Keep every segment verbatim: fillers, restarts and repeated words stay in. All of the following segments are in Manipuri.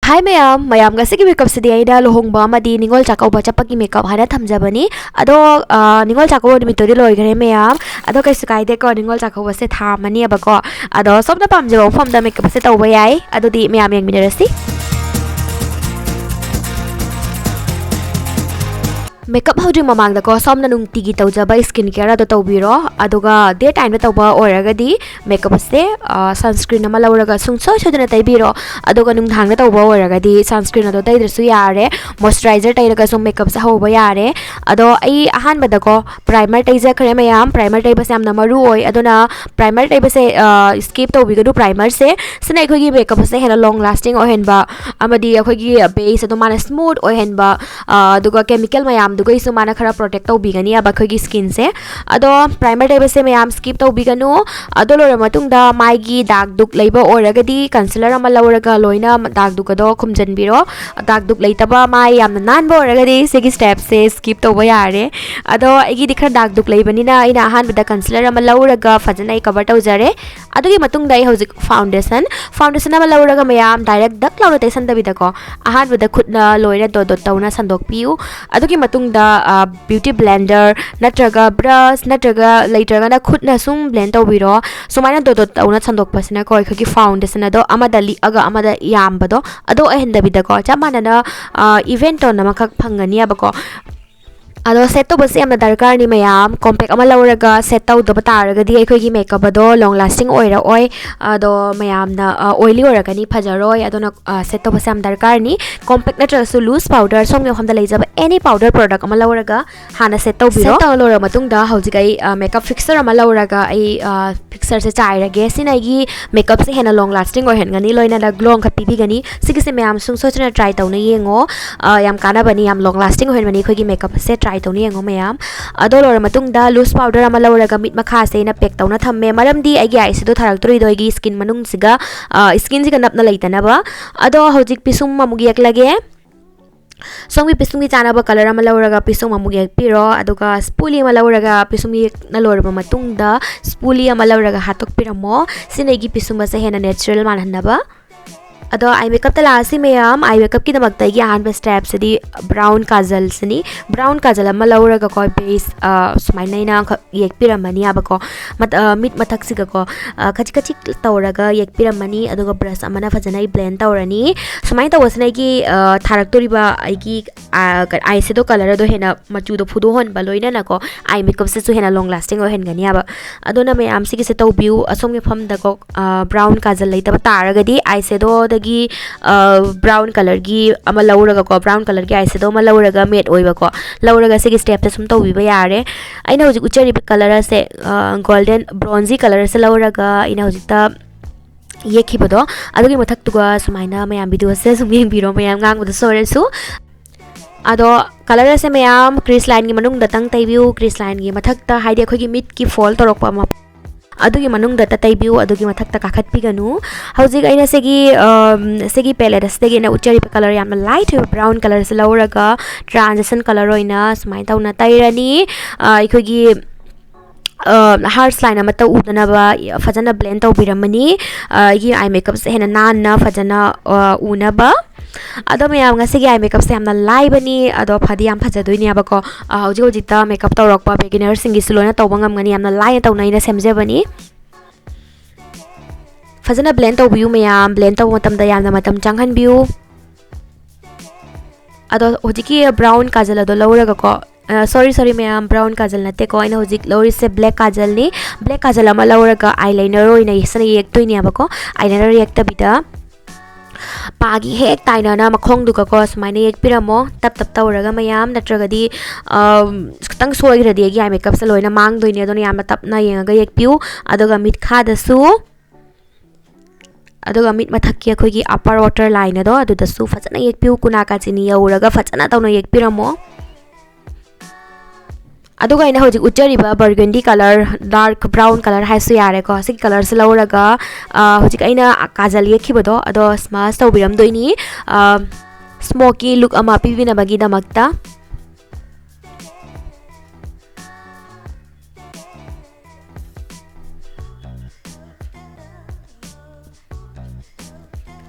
ꯍꯥꯏ ꯃꯌꯥꯝ, ꯃꯌꯥꯝ ꯉꯁꯤꯒꯤ makeupꯁꯤꯗꯤ ꯑꯩꯅ ꯂꯨꯍꯣꯡꯕ ꯑꯃꯗꯤ ꯅꯤꯉꯣꯜ ꯆꯥꯛꯀꯧꯕ ꯆꯠꯄꯒꯤ makeup ꯍꯥꯏꯅ ꯊꯝꯖꯕꯅꯤ꯫ ꯑꯗꯣ, ꯑ, ꯅꯤꯉꯣꯜ ꯆꯥꯛꯀꯧꯕ ꯅꯨꯃꯤꯠꯇꯨꯗꯤ ꯂꯣꯏꯈ꯭ꯔꯦ ꯃꯌꯥꯝ꯫ ꯑꯗꯣ ꯀꯩꯁꯨ ꯀꯥꯏꯗꯦꯀꯣ, ꯅꯤꯉꯣꯜ ꯆꯥꯛꯀꯧꯕꯁꯦ ꯊꯥ ꯑꯃꯅꯤꯕꯀꯣ꯫ ꯑꯗꯣ ꯁꯣꯝꯅ ꯄꯥꯝꯖꯕ ꯃꯐꯝꯗ makeupꯁꯦ ꯇꯧꯕ ꯌꯥꯏ꯫ ꯑꯗꯨꯗꯤ ꯃꯌꯥꯝ ꯌꯦꯡꯃꯤꯟꯅꯔꯁꯤ꯫ Makeup ꯍꯧꯗ꯭ꯔꯤ ꯃꯃꯥꯡꯗꯀꯣ, ꯁꯣꯝꯅ ꯅꯨꯡꯇꯤꯒꯤ ꯇꯧꯖꯕ skin care ꯑꯗꯣ ꯇꯧꯕꯤꯔꯣ꯫ ꯑꯗꯨꯒ day timeꯗ ꯇꯧꯕ ꯑꯣꯏꯔꯒꯗꯤ makeupꯁꯦ, ꯑ, sunscreen ꯑꯃ ꯂꯧꯔꯒ ꯁꯨꯡꯁꯣꯏ ꯁꯣꯏꯗꯅ ꯇꯩꯕꯤꯔꯣ꯫ ꯑꯗꯨꯒ ꯅꯨꯡꯗꯥꯡꯗ ꯇꯧꯕ ꯑꯣꯏꯔꯒꯗꯤ sunscreen ꯑꯗꯣ ꯇꯩꯗ꯭ꯔꯁꯨ ꯌꯥꯔꯦ, moisturizer ꯇꯩꯔꯒꯁꯨ makeupꯁꯦ ꯍꯧꯕ ꯌꯥꯔꯦ꯫ ꯑꯗꯣ ꯑꯩ ꯑꯍꯥꯟꯕꯗꯀꯣ primer ꯇꯩꯖꯈ꯭ꯔꯦ ꯃꯌꯥꯝ, primer ꯇꯩꯕꯁꯦ ꯌꯥꯝꯅ ꯃꯔꯨ ꯑꯣꯏ꯫ ꯑꯗꯨꯅ primer ꯇꯩꯕꯁꯦ, ꯑ, skip ꯇꯧꯕꯤꯒꯅꯨ primerꯁꯦ꯫ ꯁꯤꯅ ꯑꯩꯈꯣꯏꯒꯤ makeupꯁꯦ ꯍꯦꯟꯅ long lasting ꯑꯣꯏꯍꯟꯕ ꯑꯃꯗꯤ ꯑꯩꯈꯣꯏꯒꯤ base ꯑꯗꯣ ꯃꯥꯅ smooth ꯑꯣꯏꯍꯟꯕ, ꯑ, ꯑꯗꯨꯒ chemical ꯃꯌꯥꯝꯗꯨꯒꯩꯁꯨ ꯃꯥꯅ ꯈꯔ protect ꯇꯧꯕꯤꯒꯅꯤꯕ ꯑꯩꯈꯣꯏꯒꯤ skinꯁꯦ꯫ ꯑꯗꯣ primer ꯇꯩꯕꯁꯦ ꯃꯌꯥꯝ skip ꯇꯧꯕꯤꯒꯅꯨ꯫ ꯑꯗꯣ ꯂꯣꯏꯔꯕ ꯃꯇꯨꯡꯗ ꯃꯥꯏꯒꯤ ꯗꯥꯛ ꯗꯨꯛ ꯂꯩꯕ ꯑꯣꯏꯔꯒꯗꯤ concealer ꯑꯃ ꯂꯧꯔꯒ ꯂꯣꯏꯅ ꯗꯥꯛ ꯗꯨꯛ ꯑꯗꯣ ꯈꯨꯝꯖꯤꯟꯕꯤꯔꯣ꯫ ꯗꯥꯛ ꯗꯨꯛ ꯂꯩꯇꯕ, ꯃꯥꯏ ꯌꯥꯝꯅ ꯅꯥꯟꯕ ꯑꯣꯏꯔꯒꯗꯤ ꯁꯤꯒꯤ stepꯁꯦ skip ꯇꯧꯕ ꯌꯥꯔꯦ꯫ ꯑꯗꯣ ꯑꯩꯒꯤꯗꯤ ꯈꯔ ꯗꯥꯛ ꯗꯨꯛ ꯂꯩꯕꯅꯤꯅ ꯑꯩꯅ ꯑꯍꯥꯟꯕꯗ concealer ꯑꯃ ꯂꯧꯔꯒ ꯐꯖꯅ ꯑꯩ cover ꯇꯧꯖꯔꯦ꯫ ꯑꯗꯨꯒꯤ ꯃꯇꯨꯡꯗ ꯑꯩ ꯍꯧꯖꯤꯛ foundation, foundation ꯑꯃ ꯂꯧꯔꯒ ꯃꯌꯥꯝ direct ꯗꯛ ꯂꯥꯎꯅ ꯇꯩꯁꯟꯗꯕꯤꯗꯀꯣ, ꯑꯍꯥꯟꯕꯗ ꯈꯨꯠꯅ ꯂꯣꯏꯅ dot dot ꯇꯧꯅ ꯁꯟꯗꯣꯛꯄꯤꯌꯨ꯫ ꯑꯗꯨꯒꯤ ꯃꯇꯨꯡꯗ, ꯑ, beauty blender ꯅꯠꯇ꯭ꯔꯒ brush ꯅꯠꯇ꯭ꯔꯒ ꯂꯩꯇ꯭ꯔꯒꯅ ꯈꯨꯠꯅ ꯁꯨꯝ blend ꯇꯧꯕꯤꯔꯣ꯫ ꯁꯨꯃꯥꯏꯅ dot dot ꯇꯧꯅ ꯁꯟꯗꯣꯛꯄꯁꯤꯅꯀꯣ ꯑꯩꯈꯣꯏꯒꯤ foundation ꯑꯗꯣ ꯑꯃꯗ ꯂꯤꯛꯑꯒ ꯑꯃꯗ ꯌꯥꯝꯕꯗꯣ ꯑꯗꯣ ꯑꯣꯏꯍꯟꯗꯕꯤꯗꯀꯣ, ꯆꯞ ꯃꯥꯟꯅꯅ, ꯑ, even tone ꯑꯃꯈꯛ ꯐꯪꯒꯅꯤꯕꯀꯣ꯫ ꯑꯗꯣ set ꯇꯧꯕꯁꯦ ꯌꯥꯝꯅ ꯗꯔꯀꯥꯔꯅꯤ ꯃꯌꯥꯝ꯫ Compact ꯑꯃ ꯂꯧꯔꯒ set ꯇꯧꯗꯕ ꯇꯥꯔꯒꯗꯤ ꯑꯩꯈꯣꯏꯒꯤ makeup ꯑꯗꯣ long lasting ꯑꯣꯏꯔꯛꯑꯣꯏ꯫ ꯑꯗꯣ ꯃꯌꯥꯝꯅ, ꯑ, oily ꯑꯣꯏꯔꯛꯀꯅꯤ, ꯐꯖꯔꯣꯏ꯫ ꯑꯗꯨꯅ, ꯑ, set ꯇꯧꯕꯁꯦ ꯌꯥꯝ ꯗꯔꯀꯥꯔꯅꯤ꯫ Compact ꯅꯠꯇ꯭ꯔꯒꯁꯨ loose powder, ꯁꯣꯝꯒꯤ ꯃꯐꯝꯗ ꯂꯩꯖꯕ any powder product ꯑꯃ ꯂꯧꯔꯒ ꯍꯥꯟꯅ set ꯇꯧꯕꯤꯔꯣ꯫ Set ꯇꯧꯔ ꯂꯣꯏꯔꯕ ꯃꯇꯨꯡꯗ ꯍꯧꯖꯤꯛ ꯑꯩ, ꯑ, makeup fixer ꯑꯃ ꯂꯧꯔꯒ ꯑꯩ, ꯑ, fixerꯁꯦ ꯆꯥꯏꯔꯒꯦ꯫ ꯁꯤꯅ ꯑꯩꯒꯤ makeupꯁꯦ ꯍꯦꯟꯅ long lasting ꯑꯣꯏꯍꯟꯒꯅꯤ, ꯂꯣꯏꯅꯅ glow ꯑꯃꯈꯛ ꯄꯤꯕꯤꯒꯅꯤ꯫ ꯁꯤꯒꯤꯁꯦ ꯃꯌꯥꯝ ꯁꯨꯡꯁꯣꯏ ꯁꯣꯏꯗꯅ try ꯇꯧꯅ ꯌꯦꯡꯉꯣ꯫ ꯑ, ꯌꯥꯝ ꯀꯥꯟꯅꯕꯅꯤ, ꯌꯥꯝ long lasting ꯑꯣꯏꯍꯟꯕꯅꯤ ꯑꯩꯈꯣꯏꯒꯤ makeupꯁꯦ꯫ Try ꯇꯧꯅ ꯌꯦꯡꯉꯣ ꯃꯌꯥꯝ꯫ ꯑꯗꯣ ꯂꯣꯏꯔ ꯃꯇꯨꯡꯗ loose powder ꯑꯃ ꯂꯧꯔꯒ ꯃꯤꯠ ꯃꯈꯥꯁꯦ ꯑꯩꯅ pack ꯇꯧꯅ ꯊꯝꯃꯦ, ꯃꯔꯝꯗꯤ ꯑꯩꯒꯤ eyeꯁꯤꯗꯣ ꯊꯥꯔꯛꯇꯣꯔꯤꯗꯣ ꯑꯩꯒꯤ skin ꯃꯅꯨꯡꯁꯤꯒ, ꯑ, skinꯁꯤꯒ ꯅꯞꯅ ꯂꯩꯇꯅꯕ꯫ ꯑꯗꯣ ꯍꯧꯖꯤꯛ ꯄꯤꯁꯨꯝ ꯑꯃꯨꯛ ꯌꯦꯛꯂꯒꯦ꯫ ꯁꯣꯝꯒꯤ ꯄꯤꯁꯨꯝꯒꯤ ꯆꯥꯅꯕ color ꯑꯃ ꯂꯧꯔꯒ ꯄꯤꯁꯨꯝ ꯑꯃꯨꯛ ꯌꯦꯛꯄꯤꯔꯣ꯫ ꯑꯗꯨꯒ spoolie ꯑꯃ ꯂꯧꯔꯒ ꯄꯤꯁꯨꯝ ꯌꯦꯛꯅ ꯂꯣꯏꯔꯕ ꯃꯇꯨꯡꯗ spoolie ꯑꯃ ꯂꯧꯔꯒ ꯍꯥꯠꯇꯣꯛꯄꯤꯔꯝꯃꯣ꯫ ꯁꯤꯅ ꯑꯩꯒꯤ ꯄꯤꯁꯨꯝ ꯑꯁꯦ ꯍꯦꯟꯅ natural ꯃꯥꯜꯍꯟꯅꯕ꯫ ꯑꯗꯣ ꯑꯥꯏ ꯃꯦꯀꯞꯇ ꯂꯥꯛꯑꯁꯤ ꯃꯌꯥꯝ꯫ ꯑꯥꯏ ꯃꯦꯀꯞꯀꯤꯗꯃꯛꯇ ꯑꯩꯒꯤ ꯑꯍꯥꯟꯕ ꯁ꯭ꯇꯦꯞꯁꯤꯗꯤ ꯕ꯭ꯔꯥꯎꯟ ꯀꯥꯖꯜꯁꯤꯅꯤ꯫ ꯕ꯭ꯔꯥꯎꯟ ꯀꯥꯖꯜ ꯑꯃ ꯂꯧꯔꯒꯀꯣ, ꯕꯦꯁ ꯁꯨꯃꯥꯏꯅ ꯑꯩꯅ ꯑꯃꯈꯛ ꯌꯦꯛꯄꯤꯔꯝꯃꯅꯤꯕꯀꯣ꯫ ꯃꯠ- ꯑ, ꯃꯤꯠ ꯃꯊꯛꯁꯤꯒꯀꯣ, ꯑ, ꯈꯖꯤꯛ ꯈꯖꯤꯛ ꯇꯧꯔꯒ ꯌꯦꯛꯄꯤꯔꯝꯃꯅꯤ꯫ ꯑꯗꯨꯒ ꯕ꯭ꯔꯁ ꯑꯃꯅ ꯐꯖꯅ ꯑꯩ ꯕ꯭ꯂꯦꯟ ꯇꯧꯔꯅꯤ꯫ ꯁꯨꯃꯥꯏꯅ ꯇꯧꯕꯁꯤꯅ ꯑꯩꯒꯤ, ꯑ, ꯊꯥꯔꯛꯇꯣꯔꯤꯕ ꯑꯩꯒꯤ, ꯑ, ꯀ- ꯑꯥꯏ ꯁꯦꯗꯣ ꯀꯂꯔ ꯑꯗꯣ ꯍꯦꯟꯅ ꯃꯆꯨꯗꯣ ꯐꯨꯗꯣꯛꯍꯟꯕ ꯂꯣꯏꯅꯅꯀꯣ, ꯑꯥꯏ ꯃꯦꯀꯞꯁꯤꯁꯨ ꯍꯦꯟꯅ ꯂꯣꯡ ꯂꯥꯁꯇꯤꯡ ꯑꯣꯏꯍꯟꯒꯅꯤꯕ꯫ ꯑꯗꯨꯅ ꯃꯌꯥꯝ ꯁꯤꯒꯤꯁꯦ ꯇꯧꯕꯤꯌꯨ꯫ ꯑꯁꯣꯝꯒꯤ ꯃꯐꯝꯗꯀꯣ, ꯑ, ꯕ꯭ꯔꯥꯎꯟ ꯀꯥꯖꯜ ꯂꯩꯇꯕ ꯇꯥꯔꯒꯗꯤ ꯑꯥꯏ ꯁꯦꯗꯣꯗꯒꯤ, ꯑ, ꯕ꯭ꯔꯥꯎꯟ ꯀꯂꯔꯒꯤ ꯑꯃ ꯂꯧꯔꯒꯀꯣ, ꯕ꯭ꯔꯥꯎꯟ ꯀꯂꯔꯒꯤ ꯑꯥꯏ ꯁꯦꯗꯣ ꯑꯃ ꯂꯧꯔꯒ, ꯃꯦꯠ ꯑꯣꯏꯕꯀꯣ, ꯂꯧꯔꯒ ꯁꯤꯒꯤ ꯁ꯭ꯇꯦꯞꯁꯦ ꯁꯨꯝ ꯇꯧꯕꯤꯕ ꯌꯥꯔꯦ꯫ ꯑꯩꯅ ꯍꯧꯖꯤꯛ ꯎꯠꯆꯔꯤꯕ ꯀꯂꯔ ꯑꯁꯦ, ꯑ, ꯒꯣꯜꯗꯟ ꯕ꯭ꯔꯣꯟꯖꯤ ꯀꯂꯔꯁꯦ ꯂꯧꯔꯒ ꯑꯩꯅ ꯍꯧꯖꯤꯛꯇ ꯌꯦꯛꯈꯤꯕꯗꯣ, ꯑꯗꯨꯒꯤ ꯃꯊꯛꯇꯨꯒ ꯁꯨꯃꯥꯏꯅ ꯃꯌꯥꯝ ꯚꯤꯗꯤꯑꯣꯁꯦ ꯁꯨꯝ ꯌꯦꯡꯕꯤꯔꯣ, ꯃꯌꯥꯝ ꯉꯥꯡꯕꯗ ꯁꯣꯏꯔꯁꯨ꯫ ꯑꯗꯣ ꯀꯂꯔ ꯑꯁꯦ ꯃꯌꯥꯝ ꯀ꯭ꯔꯤꯁ ꯂꯥꯏꯟꯒꯤ ꯃꯅꯨꯡꯗꯇꯪ ꯇꯩꯕꯤꯌꯨ꯫ ꯀ꯭ꯔꯤꯁ ꯂꯥꯏꯟꯒꯤ ꯃꯊꯛꯇ, ꯍꯥꯏꯗꯤ ꯑꯩꯈꯣꯏꯒꯤ ꯃꯤꯠꯀꯤ ꯐꯣꯜ ꯇꯧꯔꯛꯄ ꯑꯃ, ꯑꯗꯨꯒꯤ ꯃꯅꯨꯡꯗꯇ ꯇꯩꯕꯤꯌꯨ, ꯑꯗꯨꯒꯤ ꯃꯊꯛꯇ ꯀꯥꯈꯠꯄꯤꯒꯅꯨ꯫ ꯍꯧꯖꯤꯛ ꯑꯩꯅ ꯁꯤꯒꯤ, ꯑꯝ, ꯁꯤꯒꯤ ꯄꯦꯂꯦꯠ ꯑꯁꯤꯗꯒꯤ ꯑꯩꯅ ꯎꯠꯆꯔꯤꯕ ꯀꯂꯔ ꯌꯥꯝꯅ ꯂꯥꯏꯠ ꯑꯣꯏꯕ ꯕ꯭ꯔꯥꯎꯟ ꯀꯂꯔꯁꯦ ꯂꯧꯔꯒ ꯇ꯭ꯔꯥꯟꯖꯤꯁꯟ ꯀꯂꯔ ꯑꯣꯏꯅ ꯁꯨꯃꯥꯏꯅ ꯇꯧꯅ ꯇꯩꯔꯅꯤ꯫ ꯑ, ꯑꯩꯈꯣꯏꯒꯤ, ꯑ, ꯍꯥꯔꯁ ꯂꯥꯏꯟ ꯑꯃꯠꯇ ꯎꯗꯅꯕ ꯐꯖꯅ ꯕ꯭ꯂꯦꯟ ꯇꯧꯕꯤꯔꯝꯃꯅꯤ꯫ ꯑ, ꯑꯩꯒꯤ ꯑꯥꯏ ꯃꯦꯀꯞꯁꯦ ꯍꯦꯟꯅ ꯅꯥꯟꯅ ꯐꯖꯅ, ꯑ, ꯎꯅꯕ꯫ ꯑꯗꯣ ꯃꯌꯥꯝ, ꯉꯁꯤꯒꯤ ꯑꯥꯏ ꯃꯦꯀꯞꯁꯦ ꯌꯥꯝꯅ ꯂꯥꯏꯕꯅꯤ, ꯑꯗꯣ ꯐꯗꯤ ꯌꯥꯝ ꯐꯖꯗꯣꯏꯅꯦꯕꯀꯣ꯫ ꯑ, ꯍꯧꯖꯤꯛ ꯍꯧꯖꯤꯛꯇ ꯃꯦꯀꯞ ꯇꯧꯔꯛꯄ ꯕꯤꯒꯤꯅꯔꯁꯤꯡꯒꯤꯁꯨ ꯂꯣꯏꯅ ꯇꯧꯕ ꯉꯝꯒꯅꯤ, ꯌꯥꯝꯅ ꯂꯥꯏꯅ ꯇꯧꯅ ꯑꯩꯅ ꯁꯦꯝꯖꯕꯅꯤ꯫ ꯐꯖꯅ ꯕ꯭ꯂꯦꯟ ꯇꯧꯕꯤꯌꯨ ꯃꯌꯥꯝ, ꯕ꯭ꯂꯦꯟ ꯇꯧꯕ ꯃꯇꯝꯗ ꯌꯥꯝꯅ ꯃꯇꯝ ꯆꯪꯍꯟꯕꯤꯌꯨ꯫ ꯑꯗꯣ ꯍꯧꯖꯤꯛꯀꯤ ꯕ꯭ꯔꯥꯎꯟ ꯀꯥꯖꯜ ꯑꯗꯣ ꯂꯧꯔꯒꯀꯣ, ꯁꯣꯔꯤ ꯁꯣꯔꯤ ꯃꯌꯥꯝ, ꯕ꯭ꯔꯥꯎꯟ ꯀꯥꯖꯜ ꯅꯠꯇꯦꯀꯣ, ꯑꯩꯅ ꯍꯧꯖꯤꯛ ꯂꯧꯔꯤꯁꯦ ꯕ꯭ꯂꯦꯛ ꯀꯥꯖꯜꯅꯤ꯫ ꯕ꯭ꯂꯦꯛ ꯀꯥꯖꯜ ꯑꯃ ꯂꯧꯔꯒ ꯑꯥꯏ ꯂꯥꯏꯅꯔ ꯑꯣꯏꯅ ꯌꯦꯛꯁꯤꯟꯅ ꯌꯦꯛꯇꯣꯏꯅꯦꯕꯀꯣ꯫ ꯑꯥꯏ ꯂꯥꯏꯅꯔ ꯌꯦꯛꯇꯕꯤꯗ ꯄꯥꯒꯤ ꯍꯦꯛ ꯇꯥꯏꯅꯅ ꯃꯈꯣꯡꯗꯨꯒꯀꯣ ꯁꯨꯃꯥꯏꯅ ꯌꯦꯛꯄꯤꯔꯝꯃꯣ, ꯇꯞ ꯇꯞ ꯇꯧꯔꯒ ꯃꯌꯥꯝ, ꯅꯠꯇ꯭ꯔꯒꯗꯤ, ꯑꯝ, ꯈꯤꯇꯪ ꯁꯣꯏꯈ꯭ꯔꯗꯤ ꯑꯩꯒꯤ ꯑꯥꯏ ꯃꯦꯀꯞꯁꯦ ꯂꯣꯏꯅ ꯃꯥꯡꯗꯣꯏꯅꯦ꯫ ꯑꯗꯨꯅ ꯌꯥꯝꯅ ꯇꯞꯅ ꯌꯦꯡꯉꯒ ꯌꯦꯛꯄꯤꯌꯨ꯫ ꯑꯗꯨꯒ ꯃꯤꯠꯈꯥꯗꯁꯨ, ꯑꯗꯨꯒ ꯃꯤꯠ ꯃꯊꯛꯀꯤ ꯑꯩꯈꯣꯏꯒꯤ ꯑꯞꯄꯔ ꯋꯥꯇꯔ ꯂꯥꯏꯟ ꯑꯗꯣ ꯑꯗꯨꯗꯁꯨ ꯐꯖꯅ ꯌꯦꯛꯄꯤꯌꯨ꯫ ꯀꯨꯅꯥ ꯀꯥꯆꯤꯅꯤ ꯌꯧꯔꯒ ꯐꯖꯅ ꯇꯧꯅ ꯌꯦꯛꯄꯤꯔꯝꯃꯣ꯫ ꯑꯗꯨꯒ ꯑꯩꯅ ꯍꯧꯖꯤꯛ ꯎꯠꯆꯔꯤꯕ burgundy colour, dark brown colour ꯍꯥꯏꯁꯨ ꯌꯥꯔꯦꯀꯣ, ꯁꯤꯒꯤ ꯀꯂꯔꯁꯦ ꯂꯧꯔꯒ, ꯑ, ꯍꯧꯖꯤꯛ ꯑꯩꯅ ꯀꯥꯖꯜ ꯌꯦꯛꯈꯤꯕꯗꯣ ꯑꯗꯣ smudge ꯇꯧꯕꯤꯔꯝꯗꯣꯏꯅꯤ, ꯑ, smoky look ꯑꯃ ꯄꯤꯕꯤꯅꯕꯒꯤꯗꯃꯛꯇ꯫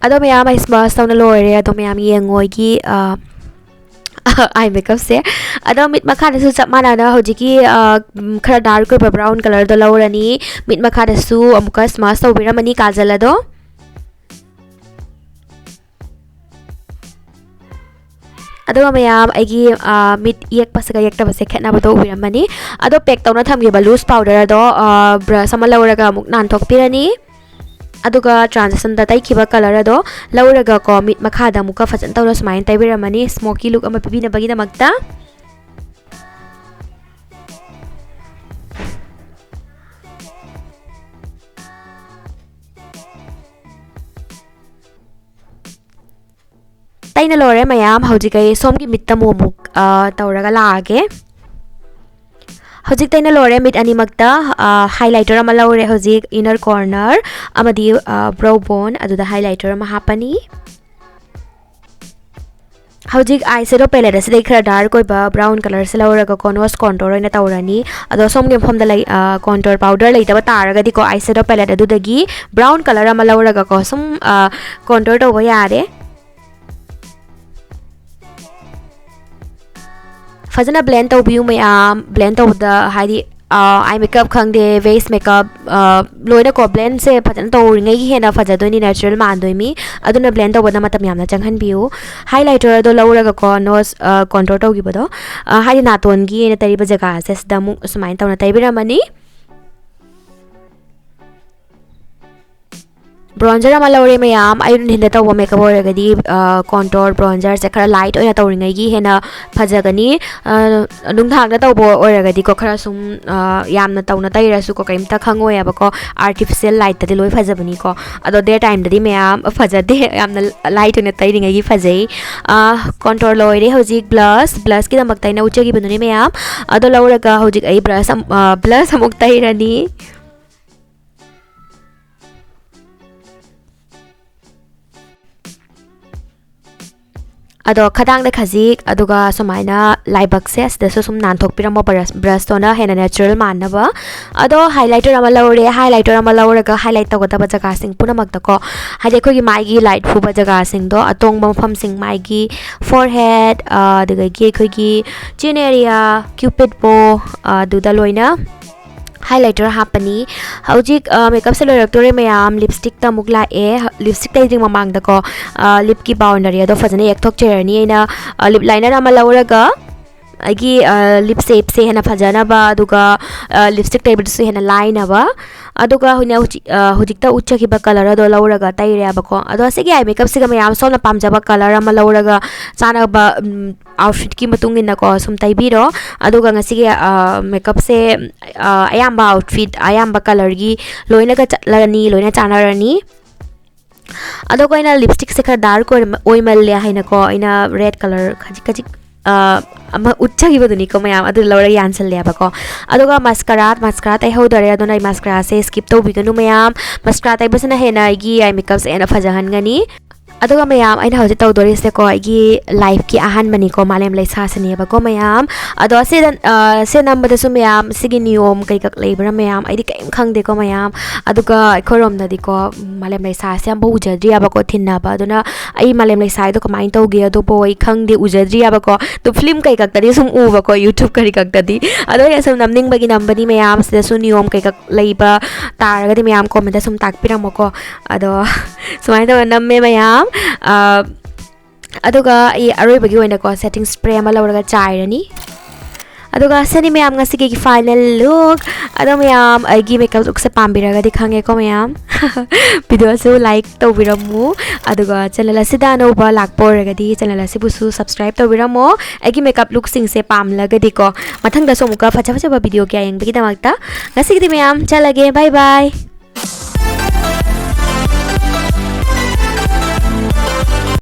ꯑꯗꯣ ꯃꯌꯥꯝ, ꯑꯩ ꯁ꯭ꯃꯥꯁ ꯇꯧꯅ ꯂꯣꯏꯔꯦ꯫ ꯑꯗꯣ ꯃꯌꯥꯝ ꯌꯦꯡꯉꯣ ꯑꯩꯒꯤ, ꯑ, ꯑꯥꯏ ꯃꯦꯀꯞꯁꯦ꯫ ꯑꯗꯣ ꯃꯤꯠ ꯃꯈꯥꯗꯁꯨ ꯆꯞ ꯃꯥꯟꯅꯅ ꯍꯧꯖꯤꯛꯀꯤ, ꯑ, ꯎꯝ, ꯈꯔ ꯗꯥꯔꯛ ꯑꯣꯏꯕ ꯕ꯭ꯔꯥꯎꯟ ꯀꯂꯔꯗꯣ ꯂꯧꯔꯅꯤ꯫ ꯃꯤꯠ ꯃꯈꯥꯗꯁꯨ ꯑꯃꯨꯛꯀ ꯁ꯭ꯃꯥꯁ ꯇꯧꯕꯤꯔꯝꯃꯅꯤ ꯀꯥꯖꯜ ꯑꯗꯣ꯫ ꯑꯗꯨꯒ ꯃꯌꯥꯝ, ꯑꯩꯒꯤ, ꯑ, ꯃꯤꯠ ꯌꯦꯛꯄꯁꯤꯒ ꯌꯦꯛꯇꯕꯁꯦ ꯈꯦꯠꯅꯕꯗꯣ ꯎꯕꯤꯔꯝꯃꯅꯤ꯫ ꯑꯗꯣ ꯄꯦꯛ ꯇꯧꯅ ꯊꯝꯈꯤꯕ ꯂꯨꯁ ꯄꯥꯎꯗꯔ ꯑꯗꯣ, ꯑ, ꯕ꯭ꯔꯁ ꯑꯃ ꯂꯧꯔꯒ ꯑꯃꯨꯛ ꯅꯥꯟꯊꯣꯛꯄꯤꯔꯅꯤ꯫ ꯑꯗꯨꯒ ꯇ꯭ꯔꯥꯟꯖꯤꯁꯟꯗ ꯇꯩꯈꯤꯕ ꯀꯂꯔ ꯑꯗꯣ ꯂꯧꯔꯒꯀꯣ, ꯃꯤꯠ ꯃꯈꯥꯗ ꯑꯃꯨꯛꯀ ꯐꯖꯅ ꯇꯧꯅ ꯁꯨꯃꯥꯏꯅ ꯇꯩꯕꯤꯔꯝꯃꯅꯤ, ꯁ꯭ꯃꯣꯀꯤ ꯂꯨꯛ ꯑꯃ ꯄꯤꯕꯤꯅꯕꯒꯤꯗꯃꯛꯇ꯫ ꯇꯩꯅ ꯂꯣꯏꯔꯦ ꯃꯌꯥꯝ꯫ ꯍꯧꯖꯤꯛ ꯑꯩ ꯁꯣꯝꯒꯤ ꯃꯤꯠꯇ ꯑꯃꯨꯛ ꯑꯃꯨꯛ, ꯑ, ꯇꯧꯔꯒ ꯂꯥꯛꯑꯒꯦ꯫ ꯍꯧꯖꯤꯛ ꯇꯩꯅ ꯂꯣꯏꯔꯦ ꯃꯤꯠ ꯑꯅꯤꯃꯛꯇ꯫ ꯑ, ꯍꯥꯏꯂꯥꯏꯇꯔ ꯑꯃ ꯂꯧꯔꯦ ꯍꯧꯖꯤꯛ ꯏꯅꯔ ꯀꯣꯔꯅꯔ ꯑꯃꯗꯤ, ꯑ, ꯕ꯭ꯔꯣ ꯕꯣꯟ ꯑꯗꯨꯗ ꯍꯥꯏꯂꯥꯏꯇꯔ ꯑꯃ ꯍꯥꯞꯄꯅꯤ꯫ ꯍꯧꯖꯤꯛ ꯑꯥꯏ ꯁꯦꯗꯣ ꯄꯦꯂꯦꯠ ꯑꯁꯤꯗꯒꯤ ꯈꯔ ꯗꯥꯔꯛ ꯑꯣꯏꯕ ꯕ꯭ꯔꯥꯎꯟ ꯀꯂꯔꯁꯦ ꯂꯧꯔꯒꯀꯣ, ꯅꯣꯁ ꯀꯣꯟꯇꯣꯔ ꯑꯣꯏꯅ ꯇꯧꯔꯅꯤ꯫ ꯑꯗꯣ ꯁꯣꯝꯒꯤ ꯃꯐꯝꯗ ꯂꯩ, ꯑ, ꯀꯣꯟꯇꯣꯔ ꯄꯥꯎꯗꯔ ꯂꯩꯇꯕ ꯇꯥꯔꯒꯗꯤꯀꯣ, ꯑꯥꯏ ꯁꯦꯗꯣ ꯄꯦꯂꯦꯠ ꯑꯗꯨꯗꯒꯤ ꯕ꯭ꯔꯥꯎꯟ ꯀꯂꯔ ꯑꯃ ꯂꯧꯔꯒꯀꯣ, ꯁꯨꯝ, ꯑ, ꯀꯣꯟꯇꯣꯔ ꯇꯧꯕ ꯌꯥꯔꯦ꯫ ꯐꯖꯅ ꯕ꯭ꯂꯦꯟ ꯇꯧꯕꯤꯌꯨ ꯃꯌꯥꯝ꯫ ꯕ꯭ꯂꯦꯟ ꯇꯧꯕꯗ ꯍꯥꯏꯗꯤ, ꯑ, ꯑꯥꯏ ꯃꯦꯀꯞ ꯈꯪꯗꯦ, ꯕꯦꯁ ꯃꯦꯀꯞ, ꯑ, ꯂꯣꯏꯅꯀꯣ, ꯕ꯭ꯂꯦꯟꯁꯦ ꯐꯖꯅ ꯇꯧꯔꯤꯉꯩꯒꯤ ꯍꯦꯟꯅ ꯐꯖꯗꯣꯏꯅꯤ, ꯅꯦꯆꯔꯦꯜ ꯃꯥꯟꯗꯣꯏꯃꯤ꯫ ꯑꯗꯨꯅ ꯕ꯭ꯂꯦꯟ ꯇꯧꯕꯗ ꯃꯇꯝ ꯌꯥꯝꯅ ꯆꯪꯍꯟꯕꯤꯌꯨ꯫ ꯍꯥꯏꯂꯥꯏꯇꯔ ꯑꯗꯣ ꯂꯧꯔꯒꯀꯣ, ꯅꯣꯁ, ꯑ, ꯀꯣꯟꯇꯣꯔ ꯇꯧꯈꯤꯕꯗꯣ, ꯑ, ꯍꯥꯏꯗꯤ ꯅꯥꯇꯣꯟꯒꯤ ꯑꯣꯏꯅ ꯇꯩꯔꯤꯕ ꯖꯒꯥꯁꯦ ꯁꯤꯗ ꯑꯃꯨꯛ ꯁꯨꯃꯥꯏꯅ ꯇꯧꯅ ꯇꯩꯕꯤꯔꯝꯃꯅꯤ꯫ ꯕ꯭ꯔꯣꯟꯖꯔ ꯑꯃ ꯂꯧꯔꯦ ꯃꯌꯥꯝ꯫ ꯑꯌꯨꯛ ꯅꯨꯡꯊꯤꯟꯗ ꯇꯧꯕ ꯃꯦꯀꯞ ꯑꯣꯏꯔꯒꯗꯤ, ꯑ, ꯀꯣꯟꯇꯣꯔ ꯕ꯭ꯔꯣꯟꯖꯔꯁꯦ ꯈꯔ ꯂꯥꯏꯠ ꯑꯣꯏꯅ ꯇꯧꯔꯤꯉꯩꯒꯤ ꯍꯦꯟꯅ ꯐꯖꯒꯅꯤ꯫ ꯑ, ꯅꯨꯡꯗꯥꯡꯗ ꯇꯧꯕ ꯑꯣꯏꯔꯒꯗꯤꯀꯣ, ꯈꯔ ꯁꯨꯝ, ꯑ, ꯌꯥꯝꯅ ꯇꯧꯅ ꯇꯩꯔꯁꯨꯀꯣ, ꯀꯩꯝꯇ ꯈꯪꯉꯣꯏꯑꯕꯀꯣ꯫ ꯑꯥꯔꯇꯤꯐꯤꯁꯦꯜ ꯂꯥꯏꯠꯇꯗꯤ ꯂꯣꯏ ꯐꯖꯕꯅꯤꯀꯣ꯫ ꯑꯗꯣ ꯗꯦ ꯇꯥꯏꯝꯗꯗꯤ ꯃꯌꯥꯝ ꯐꯖꯗꯦ, ꯌꯥꯝꯅ ꯂꯥꯏꯠ ꯑꯣꯏꯅ ꯇꯩꯔꯤꯉꯩꯒꯤ ꯐꯖꯩ꯫ ꯑ, ꯀꯣꯟꯇꯣꯔ ꯂꯣꯏꯔꯦ꯫ ꯍꯧꯖꯤꯛ ꯕ꯭ꯂꯁ, ꯕ꯭ꯂꯁꯀꯤꯗꯃꯛꯇ ꯑꯩꯅ ꯎꯠꯆꯈꯤꯕꯗꯨꯅꯦ ꯃꯌꯥꯝ꯫ ꯑꯗꯣ ꯂꯧꯔꯒ ꯍꯧꯖꯤꯛ ꯑꯩ ꯕ꯭ꯔꯁ ꯑꯃ, ꯑ, ꯕ꯭ꯂꯁ ꯑꯃꯨꯛ ꯇꯩꯔꯅꯤ꯫ ꯑꯗꯣ ꯈꯗꯥꯡꯗ ꯈꯖꯤꯛ, ꯑꯗꯨꯒ ꯁꯨꯃꯥꯏꯅ ꯂꯥꯏꯕꯛꯁꯦ ꯑꯁꯤꯗꯁꯨ ꯁꯨꯝ ꯅꯥꯟꯊꯣꯛꯄꯤꯔꯝꯃꯣ ꯕ꯭ꯔꯁ ꯕ꯭ꯔꯁꯇꯣꯅ ꯍꯦꯟꯅ ꯅꯦꯆꯔꯦꯜ ꯃꯥꯟꯅꯕ꯫ ꯑꯗꯣ ꯍꯥꯏꯂꯥꯏꯇꯔ ꯑꯃ ꯂꯧꯔꯦ꯫ ꯍꯥꯏꯂꯥꯏꯇꯔ ꯑꯃ ꯂꯧꯔꯒ ꯍꯥꯏꯂꯥꯏꯠ ꯇꯧꯒꯗꯕ ꯖꯒꯥꯁꯤꯡ ꯄꯨꯝꯅꯃꯛꯇꯀꯣ, ꯍꯥꯏꯗꯤ ꯑꯩꯈꯣꯏꯒꯤ ꯃꯥꯏꯒꯤ ꯂꯥꯏꯠ ꯐꯨꯕ ꯖꯒꯥꯁꯤꯡꯗꯣ, ꯑꯇꯣꯡꯕ ꯃꯐꯝꯁꯤꯡ, ꯃꯥꯏꯒꯤ ꯐꯣꯔꯍꯦꯠ, ꯑꯗꯨꯗꯒꯤ ꯑꯩꯈꯣꯏꯒꯤ ꯆꯤꯟ ꯑꯦꯔꯤꯌꯥ, ꯀ꯭ꯌꯨꯄꯤꯠ ꯕꯣ, ꯑꯗꯨꯗ ꯂꯣꯏꯅ ꯍꯥꯏꯂꯥꯏꯇꯔ ꯍꯥꯞꯄꯅꯤ꯫ ꯍꯧꯖꯤꯛ ꯃꯦꯀꯞꯁꯦ ꯂꯣꯏꯔꯛꯇꯣꯔꯦ ꯃꯌꯥꯝ꯫ ꯂꯤꯞꯁꯇꯤꯛꯇ ꯑꯃꯨꯛ ꯂꯥꯛꯑꯦ꯫ ꯂꯤꯞꯁꯇꯤꯛ ꯇꯩꯗ꯭ꯔꯤ ꯃꯃꯥꯡꯗꯀꯣ, ꯂꯤꯞꯀꯤ ꯕꯥꯎꯟꯗꯔꯤ ꯑꯗꯣ ꯐꯖꯅ ꯌꯦꯛꯊꯣꯛꯆꯔꯅꯤ꯫ ꯑꯩꯅ ꯂꯤꯞ ꯂꯥꯏꯅꯔ ꯑꯃ ꯂꯧꯔꯒ ꯑꯩꯒꯤ ꯂꯤꯞ ꯁꯦꯞꯁꯦ ꯍꯦꯟꯅ ꯐꯖꯅꯕ, ꯑꯗꯨꯒ ꯂꯤꯞꯁꯇꯤꯛ ꯇꯩꯕꯗꯨꯁꯨ ꯍꯦꯟꯅ ꯂꯥꯏꯅꯕ꯫ ꯑꯗꯨꯒ ꯍꯧꯖꯤꯛ ꯍꯧꯖꯤꯛ ꯎꯠꯆꯈꯤꯕ ꯀꯂꯔ ꯑꯗꯣ ꯂꯧꯔꯒ ꯇꯩꯔꯦꯕꯀꯣ꯫ ꯑꯗꯣ ꯑꯁꯤꯒꯤ ꯑꯥꯏ ꯃꯦꯀꯞꯁꯤꯒ ꯃꯌꯥꯝ ꯁꯣꯝꯅ ꯄꯥꯝꯖꯕ ꯀꯂꯔ ꯑꯃ ꯂꯧꯔꯒ ꯆꯥꯅꯕ ꯑꯥꯎꯠꯐꯤꯠꯀꯤ ꯃꯇꯨꯡ ꯏꯟꯅꯀꯣ ꯁꯨꯝ ꯇꯩꯕꯤꯔꯣ꯫ ꯑꯗꯨꯒ ꯉꯁꯤꯒꯤ ꯃꯦꯀꯞꯁꯦ ꯑꯌꯥꯝꯕ ꯑꯥꯎꯠꯐꯤꯠ, ꯑꯌꯥꯝꯕ ꯀꯂꯔꯒꯤ ꯂꯣꯏꯅꯒ ꯆꯠꯂꯅꯤ, ꯂꯣꯏꯅ ꯆꯥꯟꯅꯔꯅꯤ꯫ ꯑꯗꯨꯒ ꯑꯩꯅ ꯂꯤꯞꯁꯇꯤꯛꯁꯦ ꯈꯔ ꯗꯥꯔꯛ ꯑꯣꯏꯃꯜꯂꯦ ꯍꯥꯏꯅꯀꯣ, ꯑꯩꯅ ꯔꯦꯗ ꯀꯂꯔ ꯈꯖꯤꯛ ꯈꯖꯤꯛ ꯑꯃ ꯎꯠꯆꯈꯤꯕꯗꯨꯅꯤꯀꯣ ꯃꯌꯥꯝ, ꯑꯗꯨ ꯂꯧꯔꯒ ꯌꯥꯟꯁꯜꯂꯦꯕꯀꯣ꯫ ꯑꯗꯨꯒ ꯃꯁꯀꯔꯥ, ꯃꯁꯀꯔꯥ ꯇꯩꯍꯧꯗꯔꯦ, ꯑꯗꯨꯅ ꯑꯩ ꯃꯁꯀꯔꯥꯁꯦ ꯁ꯭ꯀꯤꯞ ꯇꯧꯕꯤꯒꯅꯨ ꯃꯌꯥꯝ꯫ ꯃꯁꯀꯔꯥ ꯇꯩꯕꯁꯤꯅ ꯍꯦꯟꯅ ꯑꯩꯒꯤ ꯑꯥꯏ ꯃꯦꯀꯞꯁꯦ ꯍꯦꯟꯅ ꯐꯖꯍꯟꯒꯅꯤ꯫ ꯑꯗꯨꯒ ꯃꯌꯥꯝ, ꯑꯩꯅ ꯍꯧꯖꯤꯛ ꯇꯧꯗꯣꯔꯤꯁꯦꯀꯣ, ꯑꯩꯒꯤ ꯂꯥꯏꯐꯀꯤ ꯑꯍꯥꯟꯕꯅꯤꯀꯣ, ꯃꯥꯂꯦꯝ ꯂꯩꯁꯥꯁꯤꯅꯦꯕꯀꯣ ꯃꯌꯥꯝ꯫ ꯑꯗꯣ ꯑꯁꯤꯗ, ꯑ, ꯁꯦ ꯅꯝꯕꯗꯁꯨ ꯃꯌꯥꯝ, ꯁꯤꯒꯤ ꯅꯤꯌꯣꯝ ꯀꯩꯀꯛ ꯂꯩꯕ꯭ꯔꯥ ꯃꯌꯥꯝ? ꯑꯩꯗꯤ ꯀꯔꯤꯝ ꯈꯪꯗꯦꯀꯣ ꯃꯌꯥꯝ꯫ ꯑꯗꯨꯒ ꯑꯩꯈꯣꯏꯔꯣꯝꯗꯗꯤꯀꯣ, ꯃꯥꯂꯦꯝ ꯂꯩꯁꯥꯁꯦ ꯑꯝꯐꯥꯎ ꯎꯖꯗ꯭ꯔꯤꯑꯕꯀꯣ, ꯊꯤꯟꯅꯕ꯫ ꯑꯗꯨꯅ ꯑꯩ ꯃꯥꯂꯦꯝ ꯂꯩꯁꯥ ꯍꯥꯏꯗꯣ ꯀꯃꯥꯏꯅ ꯇꯧꯒꯦ ꯑꯗꯨꯕꯨ ꯑꯩ ꯈꯪꯗꯦ, ꯎꯖꯗ꯭ꯔꯤꯑꯕꯀꯣ꯫ ꯑꯗꯣ ꯐꯤꯂꯝ ꯀꯩꯀꯛꯇꯗꯤ ꯁꯨꯝ ꯎꯕꯀꯣ, YouTube ꯀꯔꯤ ꯀꯛꯇꯗꯤ꯫ ꯑꯗꯣ ꯑꯩꯅ ꯁꯨꯝ ꯅꯝꯅꯤꯡꯕꯒꯤ ꯅꯝꯕꯅꯤ ꯃꯌꯥꯝ꯫ ꯁꯤꯗꯁꯨ ꯅꯤꯌꯣꯝ ꯀꯩꯀꯛ ꯂꯩꯕ ꯇꯥꯔꯒꯗꯤ ꯃꯌꯥꯝ ꯀꯣꯃꯦꯟꯇ ꯁꯨꯝ ꯇꯥꯛꯄꯤꯔꯝꯃꯣꯀꯣ꯫ ꯑꯗꯣ ꯁꯨꯃꯥꯏꯅ ꯇꯧꯔ ꯅꯝꯃꯦ ꯃꯌꯥꯝ꯫ ꯑ, ꯑꯗꯨꯒ ꯑꯩ ꯑꯔꯣꯏꯕꯒꯤ ꯑꯣꯏꯅꯀꯣ, ꯁꯦꯇꯤꯡ ꯁ꯭ꯄ꯭ꯔꯦ ꯑꯃ ꯂꯧꯔꯒ ꯆꯥꯏꯔꯅꯤ꯫ ꯑꯗꯨꯒ ꯁꯤꯅꯤ ꯃꯌꯥꯝ ꯉꯁꯤꯒꯤ ꯐꯥꯏꯅꯦꯜ ꯂꯨꯛ꯫ ꯑꯗꯣ ꯃꯌꯥꯝ, ꯑꯩꯒꯤ ꯃꯦꯀꯞ ꯂꯨꯛꯁꯦ ꯄꯥꯝꯕꯤꯔꯒꯗꯤ ꯈꯪꯉꯦꯀꯣ ꯃꯌꯥꯝ꯫ ꯚꯤꯗꯤꯑꯣꯁꯨ ꯂꯥꯏꯛ ꯇꯧꯕꯤꯔꯝꯃꯨ꯫ ꯑꯗꯨꯒ ꯆꯦꯅꯦꯜ ꯑꯁꯤꯗ ꯑꯅꯧꯕ ꯂꯥꯛꯄ ꯑꯣꯏꯔꯒꯗꯤ ꯆꯦꯅꯦꯜ ꯑꯁꯤꯕꯨꯁꯨ ꯁꯕꯁꯀ꯭ꯔꯥꯏꯕ ꯇꯧꯕꯤꯔꯝꯃꯣ꯫ ꯑꯩꯒꯤ ꯃꯦꯀꯞ ꯂꯨꯛꯁꯤꯡꯁꯦ ꯄꯥꯝꯂꯒꯗꯤꯀꯣ꯫ ꯃꯊꯪꯗꯁꯨ ꯑꯃꯨꯛꯀ ꯐꯖ ꯐꯖꯕ ꯚꯤꯗꯤꯑꯣ ꯀꯌꯥ ꯌꯦꯡꯕꯒꯤꯗꯃꯛꯇ ꯉꯁꯤꯒꯤꯗꯤ ꯃꯌꯥꯝ ꯆꯠꯂꯒꯦ꯫ ꯕꯥꯏ ꯕꯥꯏ꯫